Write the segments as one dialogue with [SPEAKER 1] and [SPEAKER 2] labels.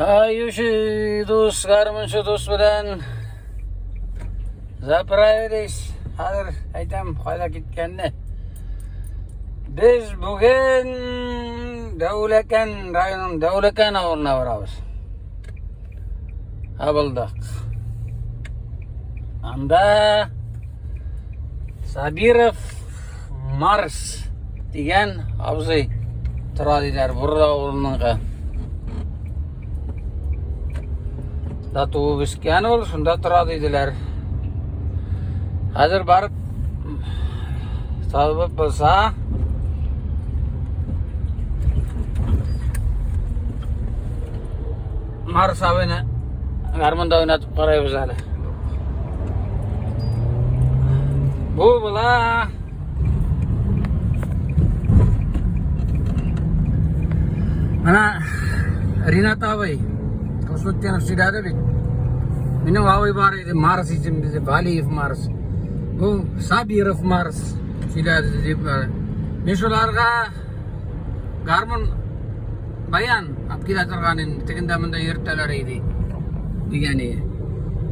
[SPEAKER 1] Аюши дус, гармунчы дус белән заправились. Хәзер әйтәм, кайда киткәнне. Без бүген Дәүләкән районының Дәүләкән авылына барабыз. Табылдык. Анда Сабиров Марс дигән абзый тора диләр, Бурла авылыныңкы. Да туып үскән ул, шунда тора диделәр. Хәзер барып табып булса, Марс абыйны гармунда уйнатып карайбыз әле. Бу була. Менә Ринат абый Хуснутдинов сөйләде бит. Минем абый бар иде, Марс исемле, Валиев Марс. Бу Сабиров Марс сөйләде дип. Мин шуларга гармун баян алып килә торган инде, тегендә монда йөртәләр иде дигән иде.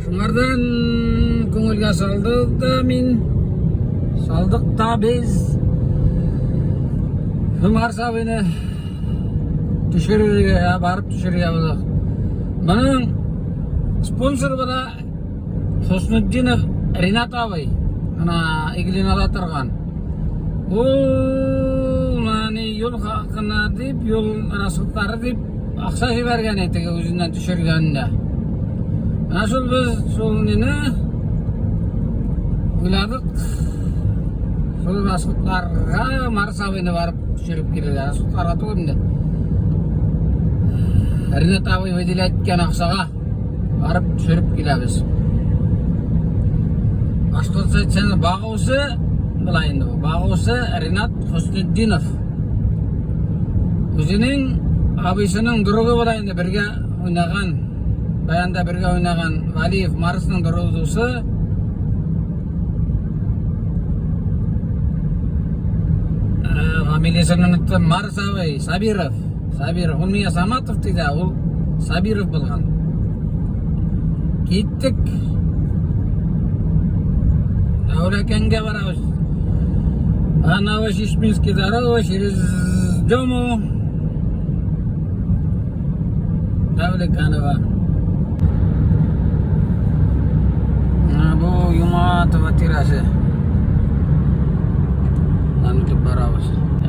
[SPEAKER 1] Шуңардан күңелгә салды да мин салдык та без Марс абыйны төшерергә барып төшерергә булдык. Моның спонсоры була Хуснутдинов Ринат абый. Ана Иглинада торган. Ул мани юл хакына дип, юл расходлары дип акча җибәргән иде теге үзеннән төшергәнендә. Менә шул без шул нине уйладык. Шул расходларга Марс абыйны барып төшереп килергә. Расходларга түгел инде. Ринат абый выделять иткән акчага барып төшереп киләбез. Башкортса әйтсәң, багучы була инде бу. Багучы Ринат Хөснетдинов. Үзенең абыйсының другы була инде, бергә уйнаган, баянда бергә уйнаган Валиев Марсның другы дусы. Фамилиясен оныттым. Марс абый, Сабиров. Сабиров. Ул миңа Саматов диде, ул Сабиров булган. Киттек. Дәүләкәнгә барабыз. Новошишминский дорога через Дему. Дәүләкәнова. Бу Юматова тирәсе. Аны барабыз.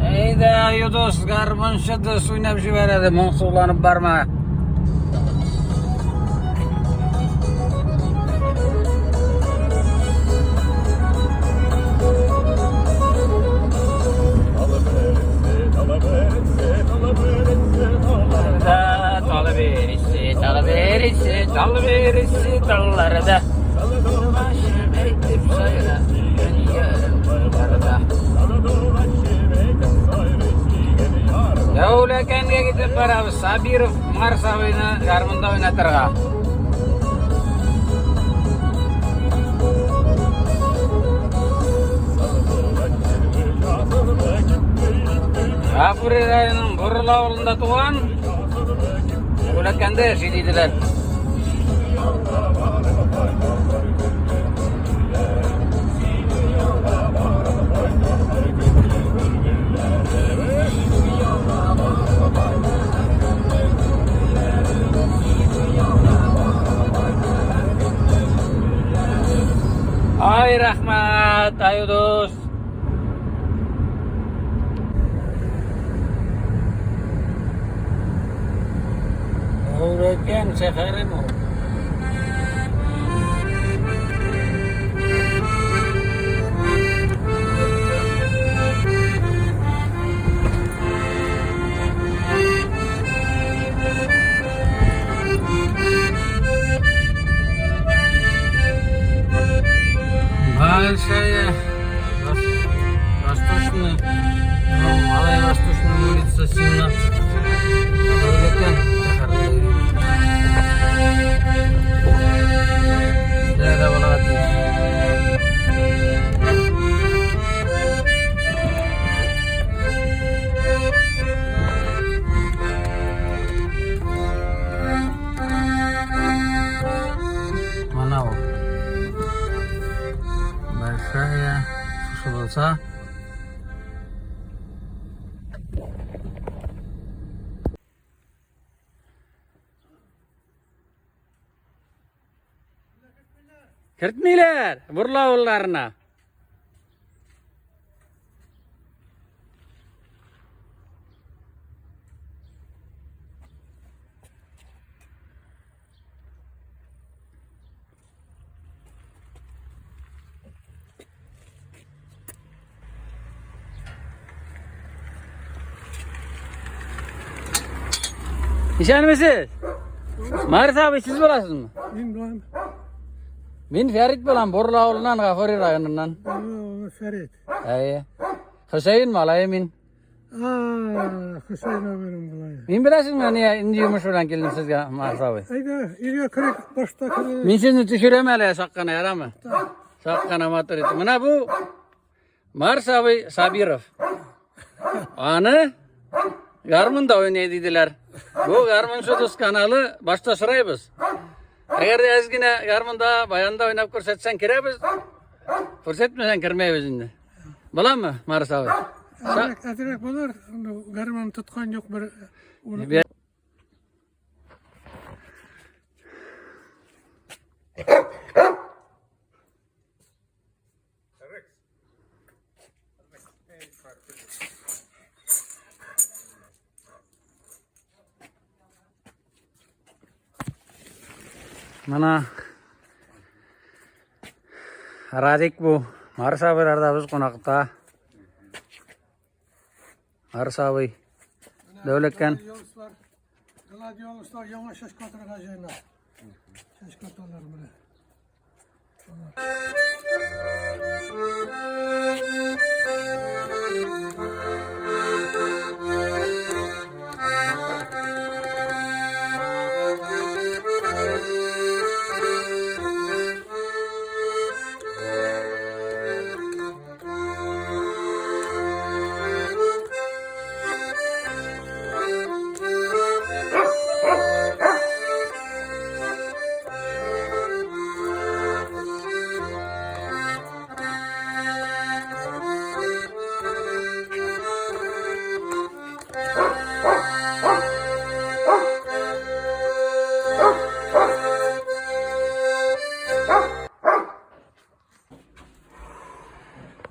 [SPEAKER 1] Әйдә, Юдос, гармунчы дус уйнап җибәрәде, моңсуланып барма. Talverisi, tallarda. Başım eğip sayra, yarda. Дәүләкәнгә китеп барабыз. Сабиров Марс абыйны гармунда уйнатырга. Гафури районының Борыл авылында туган. Дәүләкәндә яши диделәр. Ай, рәхмәт, аю дус. Дәүләкән шәһәреме ул? Большая Восточная, ну, Малая Восточная улица, 17. Дәүләкән шәһәрендә йөрибез. Сезләр дә булырга тиеш. Яхшы булса. Кертмиләр Бурла авылларына. Исәнмесез? Марис абый сез буласызмы?
[SPEAKER 2] Мин булам.
[SPEAKER 1] Мин Фәрит булам, Борла авылыннан, Гафури районыннан.
[SPEAKER 2] Фәрит.
[SPEAKER 1] Әйе. Хөсәен малае мин.
[SPEAKER 2] А, Хөсәен абыйның малае.
[SPEAKER 1] Мин беләсезме, ни инде йомыш белән килдем сезгә, Марс абый.
[SPEAKER 2] Әйдә, өйгә керик, башта керик.
[SPEAKER 1] Мин сезне төшерәм әле, сак кына, ярамы? Сак кына матур итеп. Менә бу Марс абый Сабиров. Аны гармунда уйный диделәр. Бу гармунчы дус каналы башта сорайбыз. Әгәр дә әз генә гармунда, баянда уйнап күрсәтсәң керәбез. Күрсәтмәсәң кермәйбез инде. Буламы, Марс абый?
[SPEAKER 2] Әзрәк, әзрәк булыр. Гармун тоткан юк бер.
[SPEAKER 1] Менә Радик бу. Марс абыйларда без кунакта. Марс абый. Дәүләкән.
[SPEAKER 2] Гладиолуслар яңа чәчкә атырга җыена. Чәчкә аталар менә.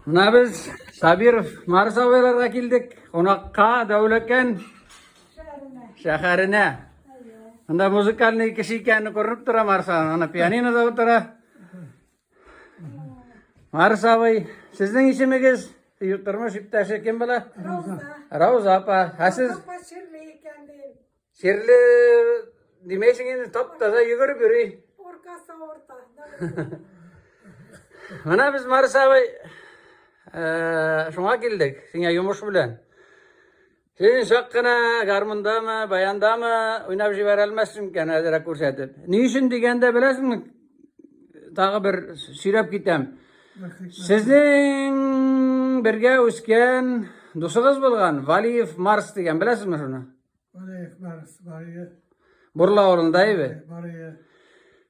[SPEAKER 1] Менә без Сабиров Марс абыйларга килдек. Кунакка Дәүләкән шәһәренә. Анда музыкальный кеше икәне күренеп тора Марс абый. Ана пианинода утыра. Марс абый, сезнең исемегез? Тормыш иптәше кем була?
[SPEAKER 3] Рауза.
[SPEAKER 1] Рауза апа. Ә сез?
[SPEAKER 3] Апа чирле икән дим.
[SPEAKER 1] Чирле димәйсең инде, тап-таза йөгереп йөри.
[SPEAKER 3] Уркасы авырта.
[SPEAKER 1] Менә без Марс абый шуңа килдек, сиңа йомыш белән. Син чак кына гармундамы, баяндамы уйнап җибәрә алмассың микән, әзрәк күрсәтеп. Ни өчен дигәндә беләсеңме? Тагы бер сөйләп китәм. Сезнең бергә үскән дусыгыз булган Валиев Марс дигән, беләсезме шуны?
[SPEAKER 2] Валиев Марс бар иде.
[SPEAKER 1] Бурла авылында иде.
[SPEAKER 2] Бар иде.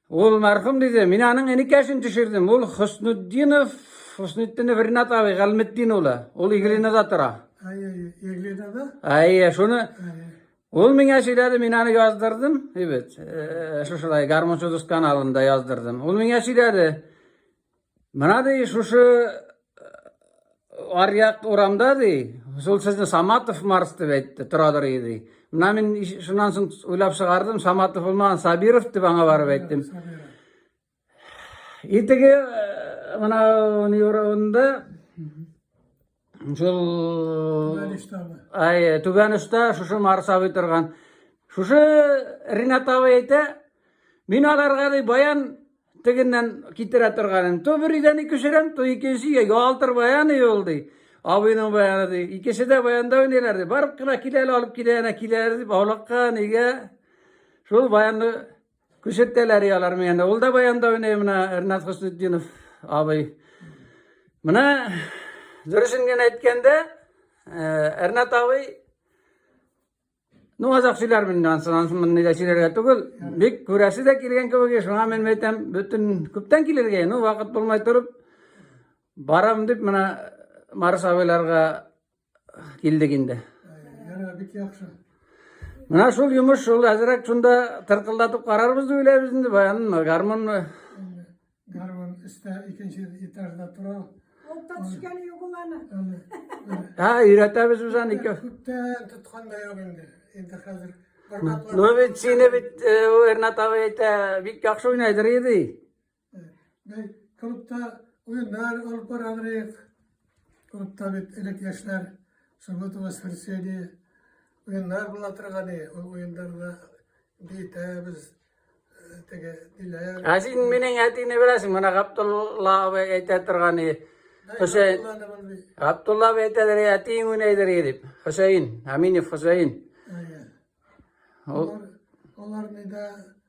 [SPEAKER 1] Ул мәрхүм диде, мин аның энекәшен төшердем. Ул Хөснетдинов, Хөснетдинов Ринат абый Галметдин улы. Ул Иглинада тора.
[SPEAKER 2] Әйе, Иглинада?
[SPEAKER 1] Әйе, шуны Ул миңа сөйләде, мин аны яздырдым. Әйбәт. Шушылай Гармунчы дус каналында яздырдым. Ул миңа сөйләде. Менә ди шушы аръяк урамда ди, шул сезне Саматов Марс дип әйтте, торадыр иде. Менә мин шуннан соң уйлап чыгардым, Саматов булмаган, Сабиров дип аңа барып әйттем. И теге менә урамында Шул Ай, түбән очта шушы Марс абый торган. Шушы Ринат абый әйтә, мин аларга ди баян тегеннән китерә торганын. То бер өйдән күчерәм, то икенче өйгә. Ялтыр баян ул ди. Абыйның баяны ди. Икесе дә баянда уйныйлар ди. Барып кына килә алып килә, әнә киләләр дип, аулакка, нигә? Шул баянны Күчертәләр ялар миңа. Ул да баянда уйный менә Ринат Хөснетдинов абый. Менә дөресен генә әйткәндә, Ринат абый Ну, азак сөйләрмен инде, ансын, ансын моны нигә сөйләргә түгел. Бик күрәсе дә килгән кебек, шуңа мин әйтәм, бөтен күптән килергә, ну, вакыт булмай торып, Барам дип менә Марс абыйларга килдек инде.
[SPEAKER 2] Ярар, бик яхшы.
[SPEAKER 1] Менә шул йомыш шул әзрәк шунда тыркылдатып карарбыз дип уйлайбыз инде баян гармонны.
[SPEAKER 2] Гармон өстә икенче этажда тора.
[SPEAKER 3] Алып та төшкәне юк ул аны.
[SPEAKER 1] Һа, өйрәтәбез без аны ике.
[SPEAKER 2] Күптән тоткан да юк инде. Инде хәзер бармаклар.
[SPEAKER 1] Ну бит сине бит Эрнат абый әйтә, бик яхшы уйнайдыр иде.
[SPEAKER 2] Бей, клубта уеннар алып барадыр. Клубта бит элек яшьләр суббота воскресенье уеннар була торган иде. Ул уеннарда биетәбез, теге диләр.
[SPEAKER 1] Ә син минең әтине беләсең, менә Габдулла абый әйтә торган иде. Хөсәен. Габдулла абый әйтәдер, әтиең уйнайдыр дип. Хөсәен, Аминев Хөсәен.
[SPEAKER 2] Ул алар нидә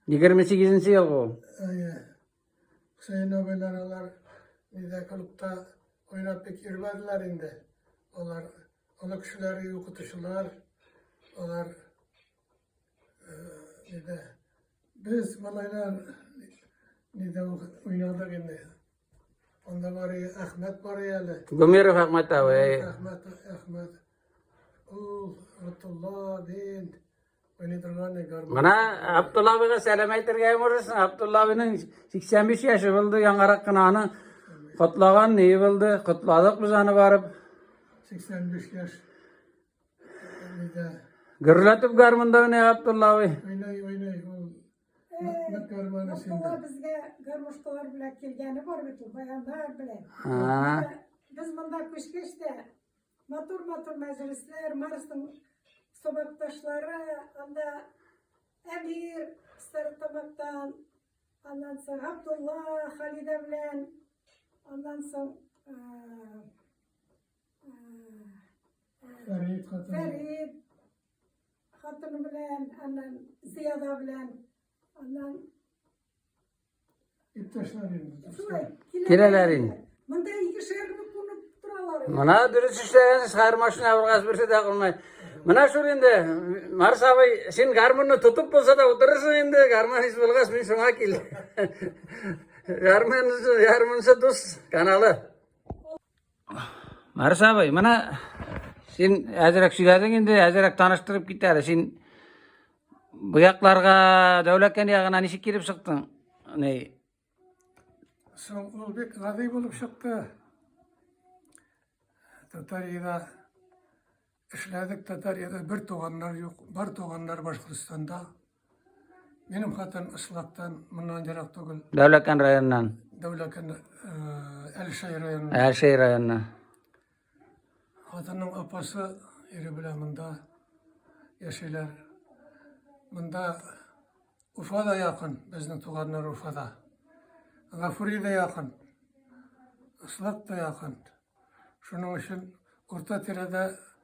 [SPEAKER 1] 28 ел ул.
[SPEAKER 2] Әйе. Хөсәен абыйлар алар нидә клубта уйнап бик йөрмәделәр инде. Алар олы кешеләр, укытучылар, алар нидә без малайлар нидә уйнадык инде. Анда бар Әхмәт бар әле.
[SPEAKER 1] Гомеров Әхмәт абый.
[SPEAKER 2] Әхмәт, Әхмәт. Ул Абдулла бин уйный торган гармун.
[SPEAKER 1] Менә Абдулла абыйга сәлам әйтергә можесың. Абдулла абыйның 85 яше булды, яңарак кына аны котлаган ни булды? Котладык без аны барып.
[SPEAKER 2] 85 яшь. Нидә?
[SPEAKER 1] Гөрләтеп гармунда уйный Абдулла абый.
[SPEAKER 2] Уйный, уйный ул. Нык гармоны
[SPEAKER 3] Абдулла безгә гармошкалар белән килгәне бар бит ул, баяннар белән. Без монда күчкәч тә матур-матур мәҗлесләр, Марсның сабакташлары, анда Әмир Стәрлетамактан, аннан соң Абдулла Халидә белән, аннан соң
[SPEAKER 2] Фәрид хатыны.
[SPEAKER 3] Фәрид хатыны белән, аннан Зияда белән, аннан
[SPEAKER 2] Иптәшләр инде.
[SPEAKER 3] шулай
[SPEAKER 1] Киләләр инде.
[SPEAKER 3] Монда икешәр көн кунып торалар.
[SPEAKER 1] Менә дөрес эшләгәнсез, хәер машина булгач берсе дә кылмай. Менә шул инде, Марс абый, син гармунны тотып булса да утырырсың инде, гармонист булгач, мин шуңа килдем. Гармончы, гармунчы дус каналы. Марс абый, менә син әзрәк сөйләдең инде, әзрәк таныштырып кит әле. Син бу якларга, Дәүләкән ягына ничек килеп чыктың? Ни?
[SPEAKER 2] Соң ул бик гади булып чыкты. Татариядә эшләдек, Татариядә бер туганнар юк, бар туганнар Башкортстанда. Минем хатын Ыслактан, моннан ерак түгел.
[SPEAKER 1] Дәүләкән районыннан.
[SPEAKER 2] Дәүләкән Әлшәй районыннан.
[SPEAKER 1] Әлшәй районыннан.
[SPEAKER 2] Хатынның апасы ире белән монда яшиләр. Монда Уфа да якын, безнең туганнар Уфада. Гафури да якын. Ыслак та якын. Шуның өчен урта тирәдә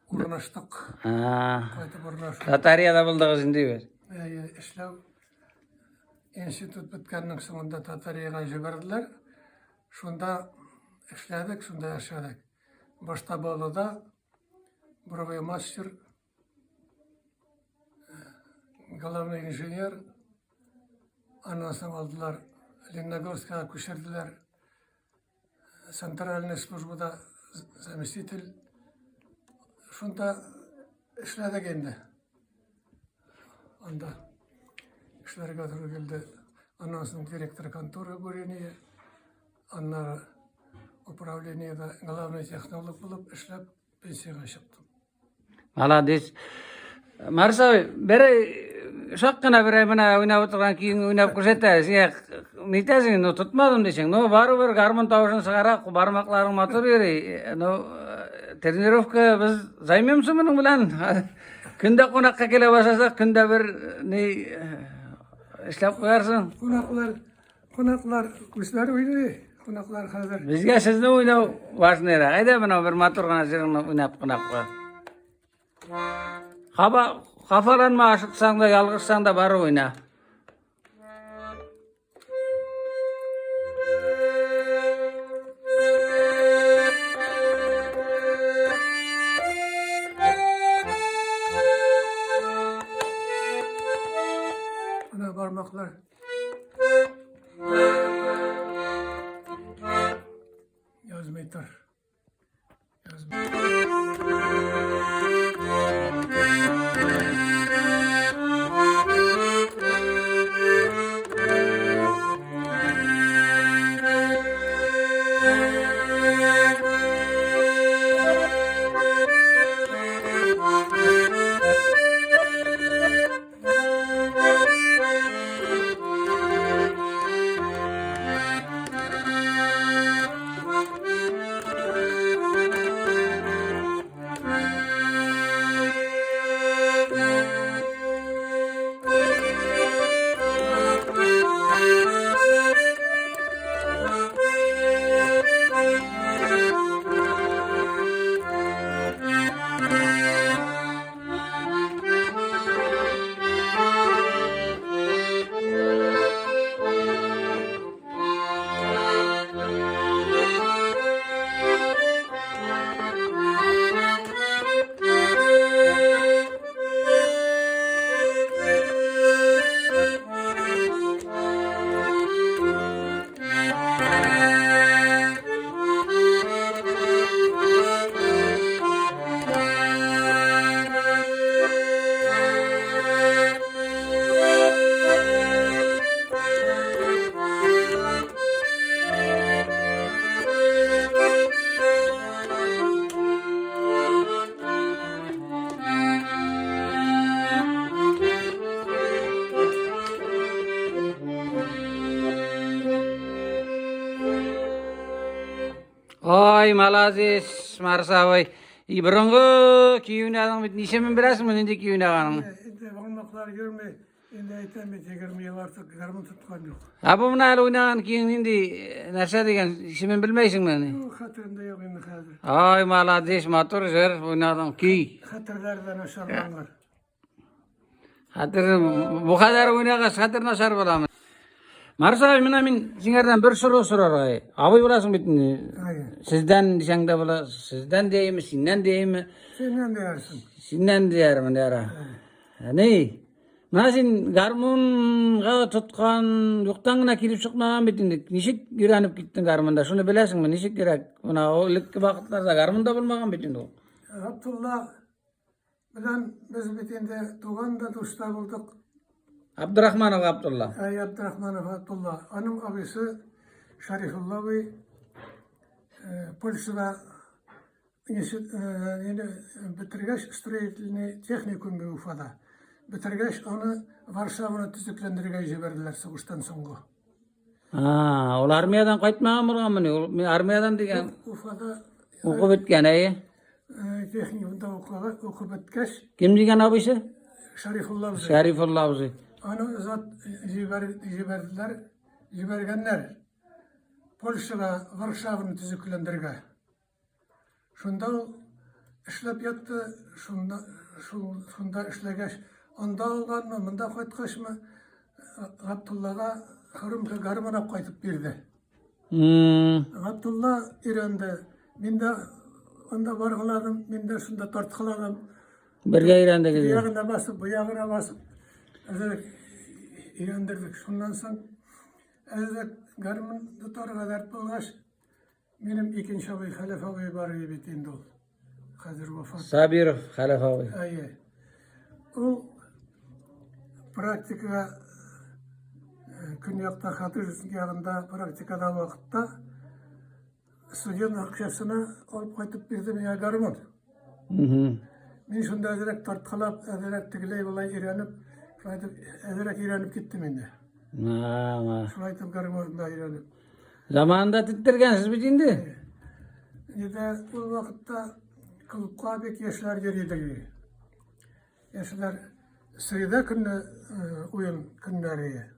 [SPEAKER 2] урнаштык. Кайтып урнаштык.
[SPEAKER 1] Татарияда булдыгыз инде бит.
[SPEAKER 2] Әйе, эшләү институт беткәннең соңында Татариягә җибәрделәр. Шунда эшләдек, шунда яшәдек. Башта Баллыда буровой мастер, главный инженер, аннан соң алдылар Лениногорскага күчерделәр. Центральный службада заместитель. Шунда эшләдек инде. Анда эшләргә туры килде. Аннан соң директор конторы бурение, аннары управлениедә главный технолог булып эшләп пенсиягә чыктым.
[SPEAKER 1] Молодец. Марс абый, берәй шак кына берәй менә уйнап утырган көйеңне уйнап күрсәт әле. Син нитәсең, ну тотмадым дисең. Ну барыбер гармун тавышын чыгара, бармакларың матур йөри. Ну тренировка без займемся моның белән. Көндә кунакка килә башласак, көндә бер ни эшләп куярсың.
[SPEAKER 2] Кунаклар, кунаклар үзләре уйный. Кунаклар хәзер.
[SPEAKER 1] Безгә сезне уйнау важныйрак. Әйдә менә бер матур гына җырыңны уйнап кунакка. Хаба, хафаланма, ашыксаң да, ялгышсаң да бары уйна.
[SPEAKER 2] Менә бармаклар. Язмый. метр.
[SPEAKER 1] Ай, молодец, Марс абый. И борынгы көй уйнадың бит. Ничә мең беләсеңме нинди көй уйнаганыңны?
[SPEAKER 2] Инде бармаклар йөрми, инде әйтәм бит, 20 ел артык гармун тоткан юк.
[SPEAKER 1] Ә бу менә әле уйнаган көең нинди нәрсә дигән исемен белмәйсеңме?
[SPEAKER 2] Юк, хәтеремдә юк инде хәзер.
[SPEAKER 1] Ай, молодец, матур җыр уйнадың, көй.
[SPEAKER 2] Хәтерләр дә начарланган.
[SPEAKER 1] Хәтер бу кадәр уйнагач, хәтер начар буламы? Марс абый, менә мин сиңәрдән бер сорау сорарга. Абый буласың бит инде.
[SPEAKER 2] Әйе.
[SPEAKER 1] Сездән дисәң дә була, сездән дияйме, синнән дияйме?
[SPEAKER 2] Синнән диярсең.
[SPEAKER 1] Синнән диярмен, яра. Ни? Менә син гармунга тоткан, юктан гына килеп чыкмаган бит инде. Ничек өйрәнеп киттең гармунда? Шуны беләсеңме? Ничек кирәк? Менә ул элекке вакытларда гармун да булмаган бит инде ул.
[SPEAKER 2] Габдулла белән без бит инде туган да дус та булдык.
[SPEAKER 1] Абдрахманов Абдулла.
[SPEAKER 2] Әй, Абдрахманов Абдулла. Аның абыйсы Шарифулла абый Польшада бетергәч строительный техникум Уфада. Бетергәч аны Варшаваны төзекләндерергә җибәрделәр сугыштан соңгы.
[SPEAKER 1] А, ул армиядән кайтмаган булганмыни? Ул мин армиядән дигән.
[SPEAKER 2] Уфада
[SPEAKER 1] Укып беткән, әйе.
[SPEAKER 2] Техникумда укып беткәч.
[SPEAKER 1] Кем дигән абыйсы?
[SPEAKER 2] Шарифулла абзый.
[SPEAKER 1] Шарифулла абзый.
[SPEAKER 2] Аны озат җибәрделәр, җибәргәннәр. Польшага, Варшаваны төзекләндерергә. Шунда ул эшләп ятты, шунда, шул, шунда эшләгәч, анда алганмы, монда кайткачмы, Габдуллага Хрумка гармун алып кайтып бирде. Габдулла өйрәнде. Мин дә анда баргаладым, мин дә шунда тарткаладым.
[SPEAKER 1] Бергә өйрәндегез.
[SPEAKER 2] Бу ягына басып, бу ягына басып, әзрәк өйрәндердек. Шуннан соң әзрәк гармун тотарга дәрт булгач, Минем икенче абый Хәләф абый бар иде бит инде ул. Хәзер вафат.
[SPEAKER 1] Сабиров Хәләф абый.
[SPEAKER 2] Әйе. Ул практикага көньякта Хатыжинск ягында практикада вакытта студент акчасына алып кайтып бирде миңа гармун. Мин шунда әзрәк тарткалап, әзрәк тегеләй болай өйрәнеп, шулай итеп әзрәк өйрәнеп киттем инде. Шулай итеп гармунда өйрәнеп.
[SPEAKER 1] Заманында теттергәнсез бит инде.
[SPEAKER 2] Нидә ул вакытта клубка бик яшьләр йөри иде. Яшьләр среда көнне уен көннәре.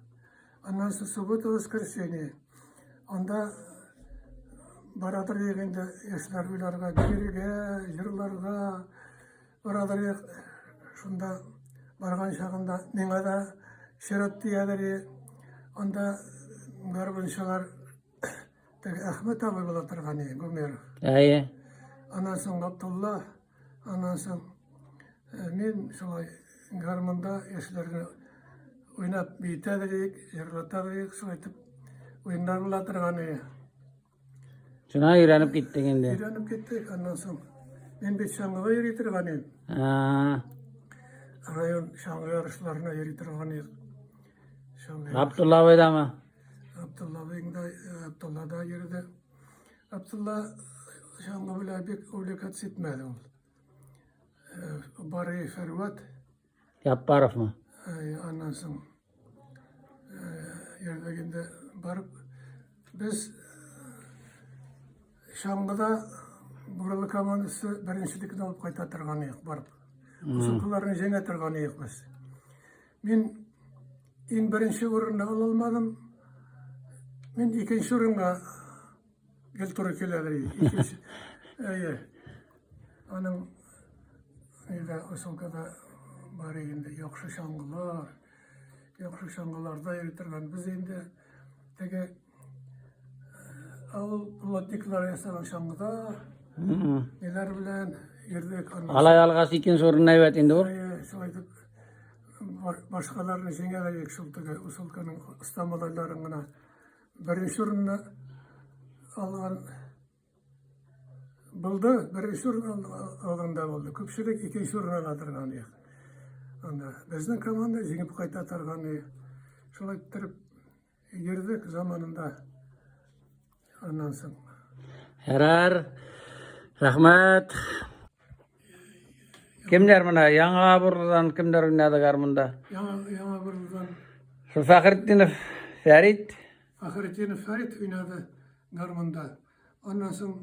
[SPEAKER 2] Аннан соң суббота, воскресенье. Анда барадыр идек инде яшьләр уйларга, биергә, җырларга барадыр идек. Шунда барган чагында миңа да чират тиядер. Анда гармунчылар теге Әхмәт абый була торган иде, Гумеров.
[SPEAKER 1] Әйе.
[SPEAKER 2] Аннан соң Габдулла, аннан соң мин шулай гармунда яшьләрне уйнап биетә идек, җырлата идек, шулай итеп уеннар була торган иде.
[SPEAKER 1] Шуна өйрәнеп киттең инде.
[SPEAKER 2] Өйрәнеп киттек, аннан соң мин бит чаңгыга йөри торган идем. Район чаңгы ярышларына йөри торган идем.
[SPEAKER 1] Чаңгы. Абдулла абыйдамы?
[SPEAKER 2] Абдулла абыйң да, Абдулла да йөрде. Абдулла чаңгы белән бик увлекаться итмәде ул. Барый Фәрват.
[SPEAKER 1] Яппаровмы?
[SPEAKER 2] Аннан соң йөрдек инде барып. Без чаңгыда Буралы командасы беренчелекне алып кайта торган идек барып. Кусылкаларны җиңә торган идек без. Мин иң беренче урынны ала алмадым. Мин икенче урынга гел туры киләдер. Икенче. Әйе. Аның нидә Усылкада бар инде яхшы чаңгылар, яхшы чаңгыларда йөри торган. Без инде теге авыл плотниклар ясаган чаңгыда ниләр белән йөрдек.
[SPEAKER 1] Алай алгач икенче урын әйбәт инде ул.
[SPEAKER 2] Әйе, шулай итеп башкаларны җиңә идек шул теге Усылканың оста малайларын гына. Беренче урынны алган булды, беренче урын алганда булды. Күпчелек икенче урын ала торган идек. Анда безнең команда җиңеп кайта торган иде. Шулай иттереп йөрдек заманында. Аннан соң.
[SPEAKER 1] Ярар. Рәхмәт. Кемнәр менә Яңа Бурлыдан кемнәр уйнады гармунда?
[SPEAKER 2] Яңа Яңа Бурлыдан.
[SPEAKER 1] Шул Фәхретдинов Фәрит.
[SPEAKER 2] Фәхретдинов Фәрит уйнады гармунда. Аннан соң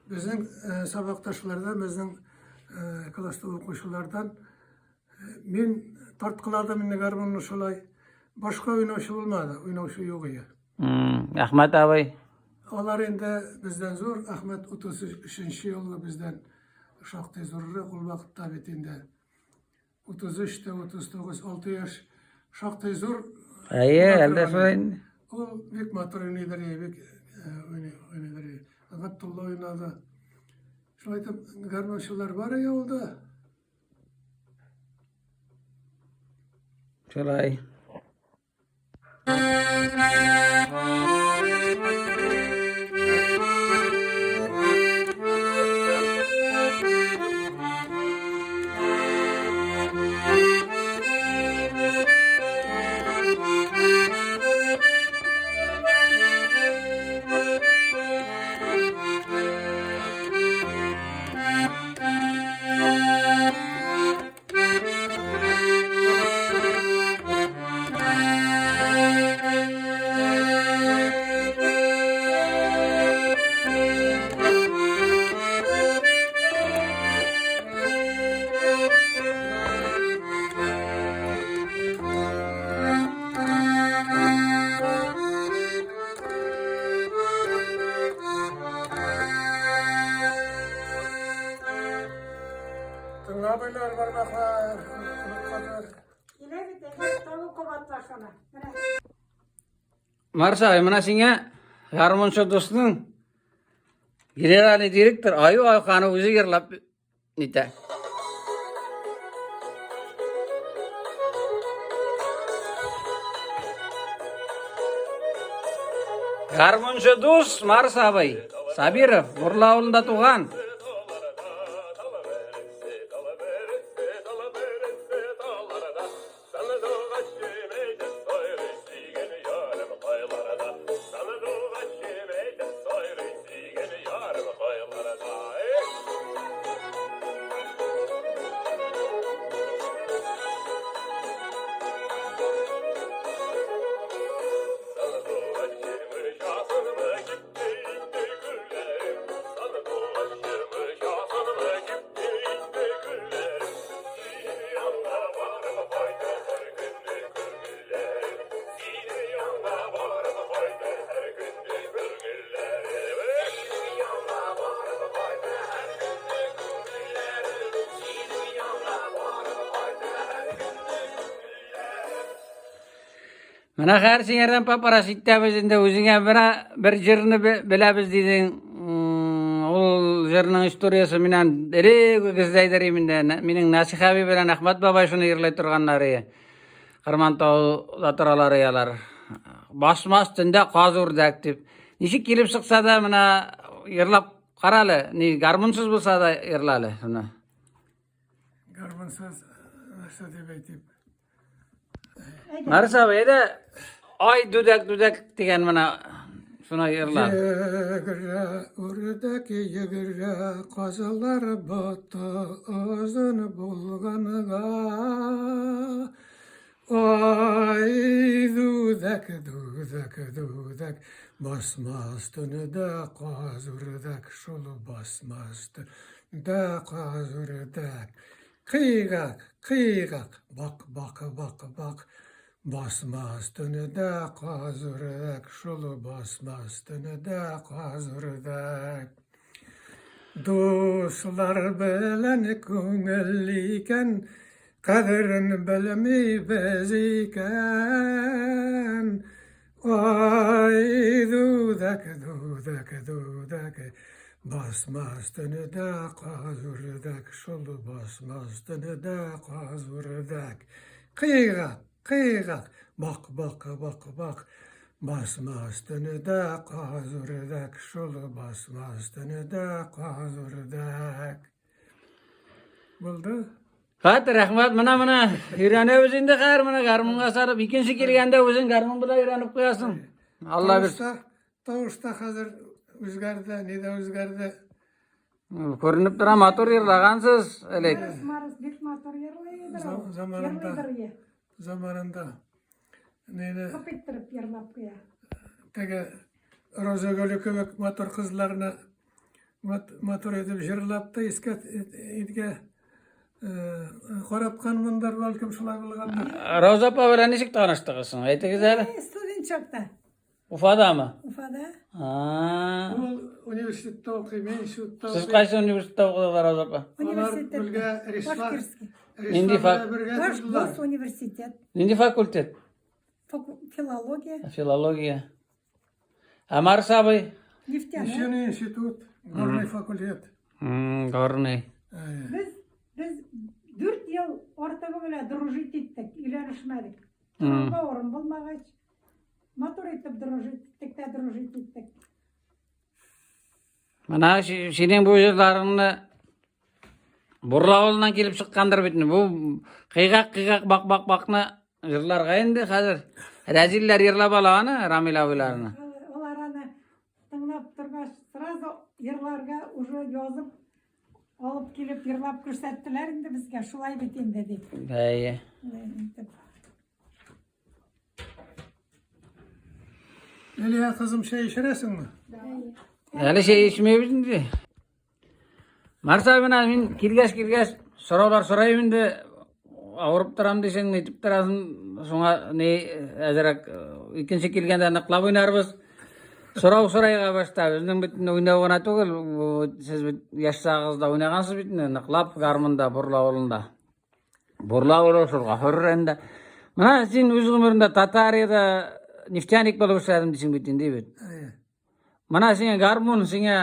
[SPEAKER 2] безнең э, сабакташлардан, безнең э, класста укучылардан э, мин тарткаладым инде гармунны шулай. Башка уйнаучы булмады, уйнаучы юк иде.
[SPEAKER 1] Әхмәт абый.
[SPEAKER 2] Алар инде бездән зур, Әхмәт 33 елгы бездән шактый зуррак, ул вакытта бит инде 33 тә 39, 6 яшь шактый зур.
[SPEAKER 1] Әйе, әлдә шулай инде.
[SPEAKER 2] Ул бик матур уйныйдыр, бик уйныйдыр. Габдулла уйнады. Шулай итеп, гармунчылар бар авылда.
[SPEAKER 1] Шулай.
[SPEAKER 2] Тыңламыйлар бармаклар, онытканнар.
[SPEAKER 3] Килә бит, әйдә, тавык кабатла шуны. Менә.
[SPEAKER 1] Марса, менә сиңа гармунчы дусның генеральный директор Аю Айханы үзе йырлап нитә. Гармунчы дус Марс абый Сабиров Бурла авылында туган. Менә хәер сиңәрдән папарас итәбез инде үзеңә бер, бер җырны беләбез дидең. Ул җырның историясе миннән элек үк эзләйдер инде. Минең Насих әби белән Әхмәт бабай шуны йырлый торганнар иде. Кырман тауда торалар иялар. Басмас төндә каз үрдәк дип. Ничек килеп чыкса да, менә йырлап кара әле, ни гармунсыз булса да йырла әле шуны.
[SPEAKER 2] Гармунсыз нәрсә дип әйтим?
[SPEAKER 1] Марс абый, әйдә, ай дүдәк дүдәк дигән менә шуны йырла.
[SPEAKER 2] Йөгерә, үрдәк йөгерә, казлар боты озын булганга. Ай, дүдәк, дүдәк, дүдәк, басмас төнедә каз үрдәк, шул басмас төнедә каз үрдәк. Кыйгак, кыйгак, бак, бак, бак, бак, басмас төнедә каз үрдәк, шул басмас төнедә каз үрдәк. Дуслар белән күңел икән, кадерен белмибез икән. Ай, дүдәк, дүдәк, дүдәк, басмас төнедә каз үрдәк, шул басмас төнедә каз үрдәк. Кыйгак, Кыйгак, бак, бак, бак, бак, басма өстенедә каз үрдәк, шул басма өстенедә каз үрдәк. Булды?
[SPEAKER 1] Хат, рәхмәт, менә менә өйрәнәбез инде хәзер менә гармунга сарып. Икенче килгәндә үзең гармун белән өйрәнеп куясың. Алла бирсен.
[SPEAKER 2] Тавыш та хәзер үзгәрде, ни дә үзгәрде.
[SPEAKER 1] Күренеп тора, матур йырлагансыз элек.
[SPEAKER 3] Марс, Марс бик матур йырлыйдыр ул.
[SPEAKER 2] Заманында.
[SPEAKER 3] Йырлыйдыр е.
[SPEAKER 2] Заманында. Нене
[SPEAKER 3] Күп иттереп йырлап куя.
[SPEAKER 2] Теге Роза Гөле кебек матур кызларны матур итеп җырлап та искә иткә каратканмындыр, бәлкем шулай булгандыр.
[SPEAKER 1] Роза апа белән ничек таныштыгыз соң? Әйтегез әле.
[SPEAKER 3] Студент чакта.
[SPEAKER 1] Уфадамы?
[SPEAKER 3] Уфада.
[SPEAKER 1] А.
[SPEAKER 2] Ул университетта укый, мин институтта
[SPEAKER 1] Сез
[SPEAKER 2] укыйм.
[SPEAKER 1] кайсы университетта укыдыгыз, Роза апа?
[SPEAKER 2] Алар
[SPEAKER 3] Университетта.
[SPEAKER 2] бергә Рисла,
[SPEAKER 3] Башкирский.
[SPEAKER 1] Нинди
[SPEAKER 2] Рисла
[SPEAKER 1] фак-
[SPEAKER 2] белән бергә
[SPEAKER 3] Баш
[SPEAKER 2] тордылар.
[SPEAKER 3] госуниверситет.
[SPEAKER 1] Нинди факультет?
[SPEAKER 3] Филология.
[SPEAKER 1] Филология. Ә Марс абый?
[SPEAKER 3] Нефтяной.
[SPEAKER 2] Нефтяной институт, горный факультет.
[SPEAKER 1] Горный.
[SPEAKER 2] Әйе.
[SPEAKER 3] Без 4 ел артыгы белән дружить иттек, өйләнешмәдек. Торырга урын булмагач, Матур итеп дружить иттек тә дружить иттек.
[SPEAKER 1] Менә синең бу җырларыңны Бурла авылыннан килеп чыккандыр бит. Бу кыйгак-кыйгак бак-бак-бакны җырларга инде хәзер. Рәзилләр йырлап ала аны, Рамил абыйларны.
[SPEAKER 3] Алар аны тыңлап торгач, сразу йырларга уже язып алып килеп йырлап күрсәттеләр инде безгә, шулай бит инде дип.
[SPEAKER 1] Әйе.
[SPEAKER 2] Лилия кызым, чәй эчерәсеңме?
[SPEAKER 1] Әле чәй эчмәйбез инде. Марса менә мин килгәч килгәч сораулар сорыйм инде. Авырып торам дисең, нитеп торасың, шуңа ни әзрәк икенче килгәндә ныклап уйнарбыз. Сорау сорайга башта. Безнең бит уйнау гына түгел, сез бит яшь чагыгызда уйнагансыз бит инде, ныклап гармунда, Борла авылында. Борла урашырга хөррәндә. Менә син үз гомереңдә Татариядә нефтяник булып эшләдем дисең бит инде бит. Менә сиңа гармун сиңа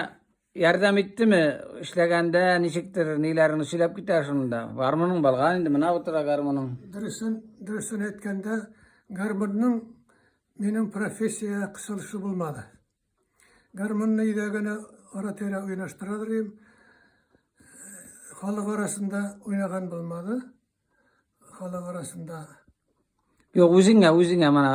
[SPEAKER 1] ярдәм иттеме эшләгәндә ничектер ниләреңне сөйләп китә шунда. Гармуның булган инде менә утыра гармуның.
[SPEAKER 2] Дөресен, дөресен әйткәндә, гармунның минем профессия кысылышы булмады. Гармунны өйдә генә ара-тирә уйнаштырадыр идем. Халык арасында уйнаган булмады. Халык арасында.
[SPEAKER 1] Юк, үзеңә, үзеңә менә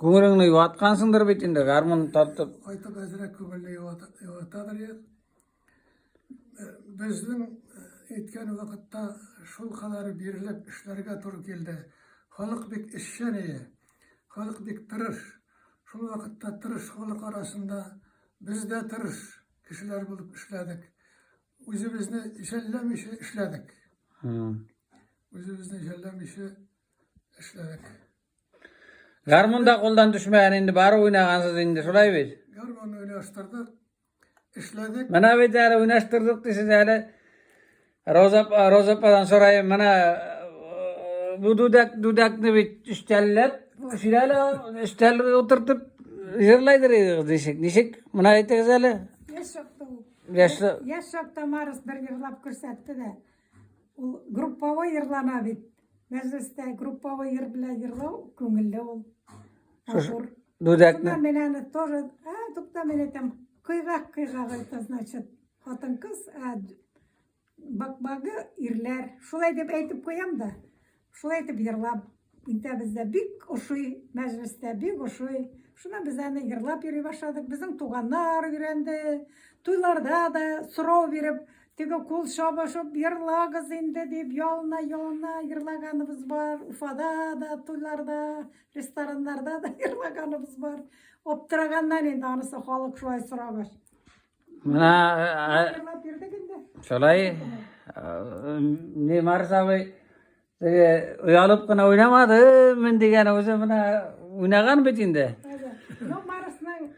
[SPEAKER 1] күңелеңне юаткансыңдыр бит инде, гармун тартып.
[SPEAKER 2] Кайтып әзрәк күңелне юатадыр идем. Безнең әйткән вакытта шул кадәр бирелеп эшләргә туры килде. Халык бик эшчән иде. Халык бик тырыш. Шул вакытта тырыш халык арасында без дә тырыш кешеләр булып эшләдек. Үзебезне жәлләмичә эшләдек. Үзебезне жәлләмичә эшләдек.
[SPEAKER 1] Гармун да кулдан төшмәгән инде, бары уйнагансыз инде, шулай бит?
[SPEAKER 2] Гармун уйнаштырдык, эшләдек.
[SPEAKER 1] Менә бит әле уйнаштырдык дисез әле. Роза Роза ападан сорайым, менә бу дүдәк дүдәкне бит өстәлләп, сөйләле, өстәл утыртып җырлайдыр идегез ничек? Ничек? Менә әйтегез әле.
[SPEAKER 3] Яшь чакта ул.
[SPEAKER 1] Яшь
[SPEAKER 3] Яшь чакта Марс бер җырлап күрсәтте дә. Ул групповой җырлана бит. Мәҗлестә групповой җыр белән җырлау күңелле ул. Матур.
[SPEAKER 1] Дүдәкне.
[SPEAKER 3] Шуннан мин аны тоже, а, тукта мин әйтәм. Кыйгак кыйгак это значит хатын-кыз, ә бакбагы ирләр. Шулай дип әйтеп куям да, шулай итеп йырлап итәбез дә бик ошый, мәҗлестә бик ошый. Шуннан без аны йырлап йөри башладык. Безнең туганнар өйрәнде. Туйларда да сорау биреп, теге кул чабышып йырлагыз инде дип ялына-ялына йырлаганыбыз бар. Уфада да туйларда, рестораннарда да йырлаганыбыз бар. Аптыраганнан инде анысы халык шулай сорагач.
[SPEAKER 1] Менә
[SPEAKER 3] Йырлап йөрдек инде.
[SPEAKER 1] Шулай не Марс абый теге оялып кына уйнамады, мин дигән үзе менә уйнаган бит инде.
[SPEAKER 3] Ну, Марсның,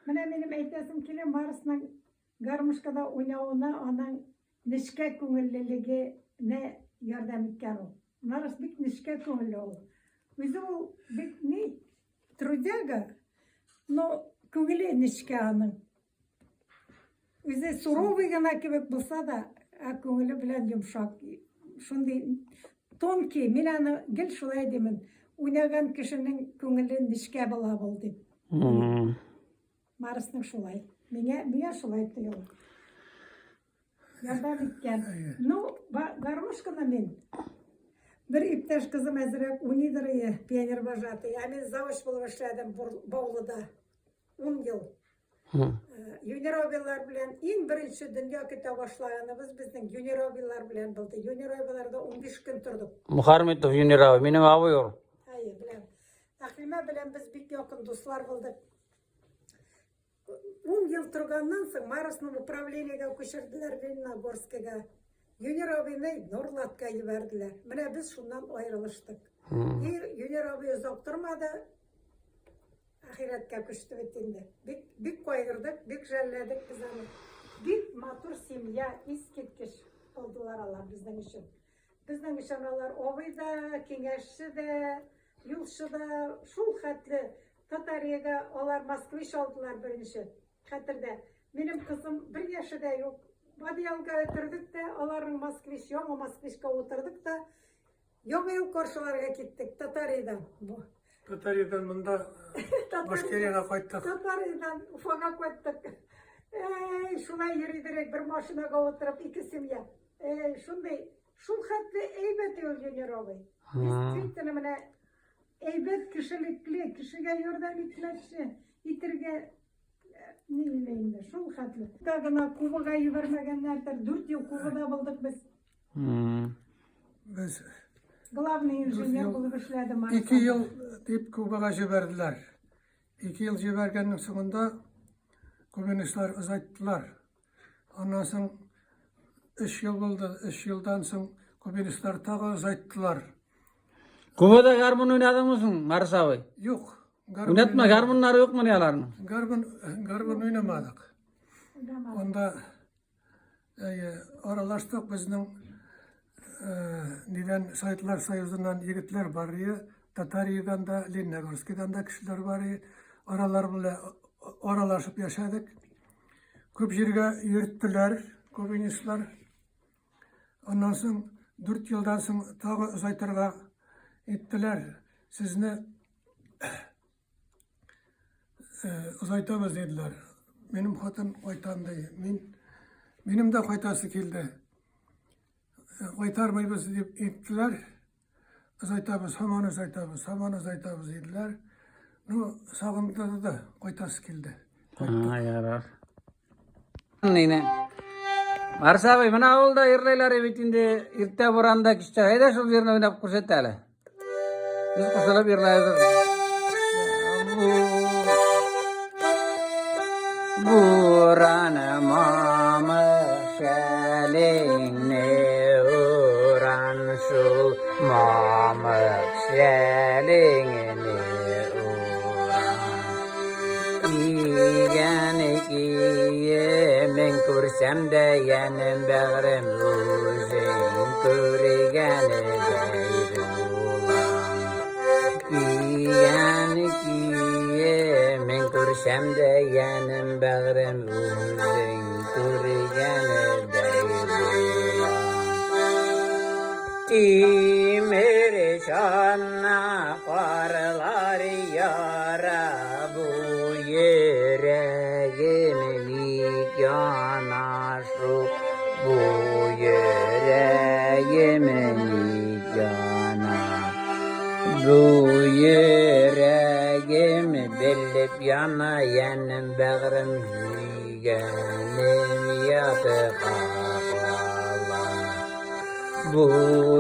[SPEAKER 3] менә минем әйтәсем килә, Марсның гармошкада уйнавына аның нечкә күңеллелегенә ярдәм иткән ул. Марс бик нечкә күңелле ул. Үзе ул бик ни, трудяга, но күңеле нечкә аның. Үзе суровый гына кебек булса да, ә күңеле белән йомшак. Шундый тонкий, мин аны гел шулай димен. Уйнаган кешенең күңеле нечкә була бул дип. Марсның шулай. Миңа, миңа шулай тоела. Ярдәм иткән. Ну, гармошканы мин бер иптәш кызым әзрәк уйныйдыр ие, пионер вожатый. Ә мин завуч булып эшләдем Баулыда. 10 ел. Юнировилар белән иң беренче дөнья көтә башлаганыбыз безнең юнировилар белән булды. Юнировиларда 15 көн тордык.
[SPEAKER 1] Мухарметов Юниров, минем абый ул.
[SPEAKER 3] Әйе, беләм. Әхлимә белән без бик якын дуслар булдык. 10 ел торганнан соң Маросны управлениегә күчерделәр Лениногорскига. Юнир абыйны Норлатка җибәрделәр. Менә без шуннан аерылыштык. И Юнир абый озак тормады, Ахирәткә күчте бит инде. Бик, бик кайгырдык, бик жәлләдек без аны. Бик матур семья, искиткеч булдылар алар безнең өчен. Безнең өчен алар абый да, киңәшче дә, юлчы да, шул хәтле Татариягә алар москвич алдылар беренче. Хәтердә. Минем кызым бер яше дә юк. Одеялга өтердек тә, аларның москвич, яңа москвичка утырдык та, Яңа ел каршыларга киттек Татаридан.
[SPEAKER 2] Татаридан монда Башкирияга кайттык.
[SPEAKER 3] Татаридан Уфага кайттык. Эй, шулай йөридерек бер машинага утырып ике семья. Эй, шундый, шул хәтле әйбәт ул Юнир абый. Действительно менә әйбәт кешелекле, кешегә ярдәм итмәкче, итергә ни инде, шул хәтле. Та гына Кубага җибәрмәгәннәрдер, 4 ел Кубада булдык без.
[SPEAKER 2] Без
[SPEAKER 3] Главный инженер булып эшләдем.
[SPEAKER 2] 2 ел дип Кубага җибәрделәр. 2 ел җибәргәннең соңында коммунистлар озайттылар. Аннан соң 3 ел булды. 3 елдан соң коммунистлар тагы озайттылар.
[SPEAKER 1] Кубада гармун уйнадыңмы соң, Марс абый?
[SPEAKER 2] Юк.
[SPEAKER 1] Уйнатма, гармуннары юкмыни аларның?
[SPEAKER 2] Гармун, гармун уйнамадык. Анда Әйе, аралаштык безнең нидән Советлар Союзыннан егетләр бар иде, Татариядән дә, Лениногорскидан да кешеләр бар иде. Аралар белән аралашып яшәдек. Күп җиргә йөрттеләр коммунистлар. Аннан соң 4 елдан соң тагы озайтырга иттеләр. Сезне озайтабыз диделәр. Минем хатын кайтам ди. Мин минем дә кайтасы килде. Кайтармыйбыз дип әйттеләр. Озайтабыз, һаман озайтабыз, һаман озайтабыз диделәр. Ну, сагындырды да, кайтасы килде.
[SPEAKER 1] А, ярар. Нине? Марс абый, менә авылда йырлыйлар бит инде иртә буранда кичтә. Әйдә шул җырны уйнап күрсәт әле. Без кушылып йырлайбыз. Буран мамы шәлеңне уран шул мамык шәлеңне уран. Кигән киемең күрсәм дә йәнем бәгърем үзең күргәндәй булам. Кигән киемең күрсәм дә йәнем бәгърем үзең күргәндәй булам. Тимер чана карлар яра бу йөрәгем. Бу йөрәгем белеп яна, йәнем бәгърем сөйгәнем ятыга кала. Бу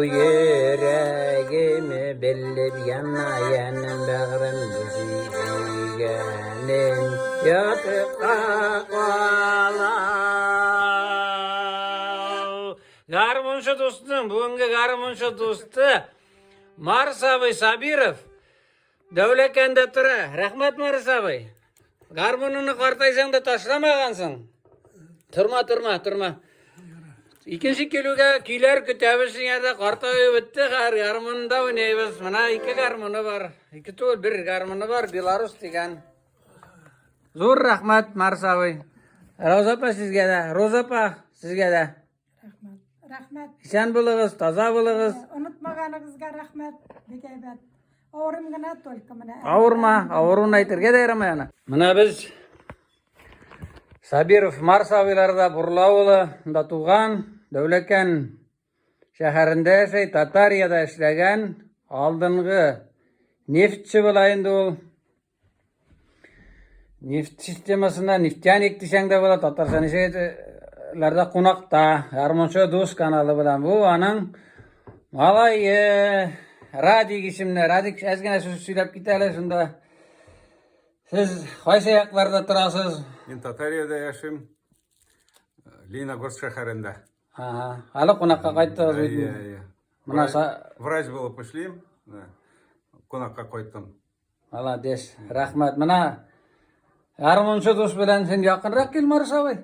[SPEAKER 1] йөрәгем белеп яна, йәнем бәгърем сөйгәнем ятыга кала. Гармунчы дустның бүгенге гармунчы дусты Марс абый Сабиров Дәүләкәндә тора. Рәхмәт, Марс абый. Гармуныңны картайсаң да ташламагансың. Торма, торма, торма. Икенче килүгә көйләр көтәбез сиңа картаю бетте, хәзер гармунда уйныйбыз. Менә ике гармуны бар. Ике түгел, бер гармуны бар, Беларус дигән. Зур рәхмәт, Марс абый. Роза апа сезгә дә, Роза апа сезгә дә.
[SPEAKER 3] Рәхмәт. Рәхмәт.
[SPEAKER 1] Исән булыгыз, таза булыгыз.
[SPEAKER 3] Онытмаганыгызга рәхмәт. Бик әйбәт. Авырым гына только менә.
[SPEAKER 1] Авырма, авыруын әйтергә дә ярамый аны. Менә без Сабиров Марс абыйларда Бурла авылы да туган, Дәүләкән шәһәрендә яшәй, Татариядә эшләгән, алдынгы нефтьче була инде ул. Нефть системасында нефтяник дисәң дә була, татарча ничек әйтә, кунакта, Гармунчы дус каналы белән. Бу аның малае Радик исемле. Радик әз генә сүз сөйләп кит әле шунда. Сез кайсы якларда торасыз?
[SPEAKER 4] Мин Татариядә яшим. Лениногорск шәһәрендә.
[SPEAKER 1] Ага. Әле кунакка кайттыгыз бит.
[SPEAKER 4] Әйе, әйе.
[SPEAKER 1] Менә
[SPEAKER 4] Врач булып эшлим. Кунакка кайттым.
[SPEAKER 1] Молодец, рәхмәт. Менә гармунчы дус белән син якынрак кил, Марс абый.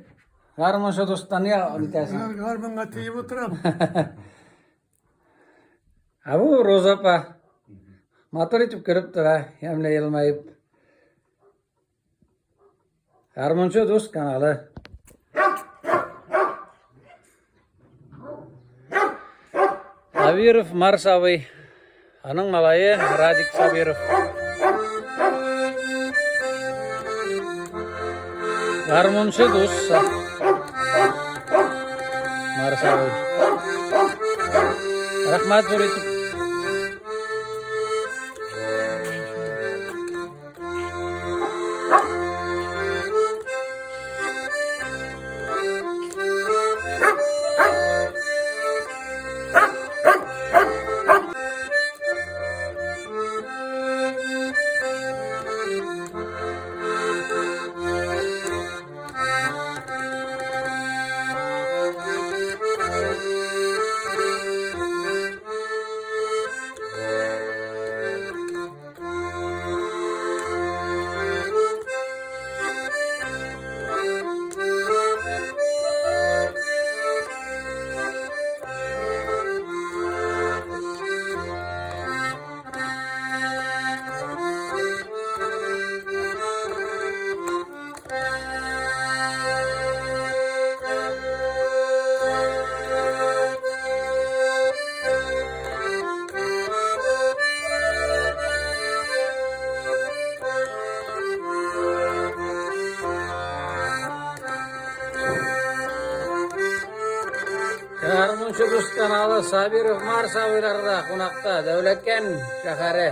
[SPEAKER 1] Гармунчы дустан не нитәсең?
[SPEAKER 2] Гармунга тиеп утырам.
[SPEAKER 1] Ә бу Роза апа. Матур итеп кереп тора, ямьле елмаеп. Гармунчы дус каналы. Сабиров Марс абый. Аның малае Радик Сабиров. Гармунчы дус. Марс абый. Рәхмәт зур итеп. Гармунчы дус каналы Сабиров Марс абыйларда кунакта, Дәүләкән шәһәре.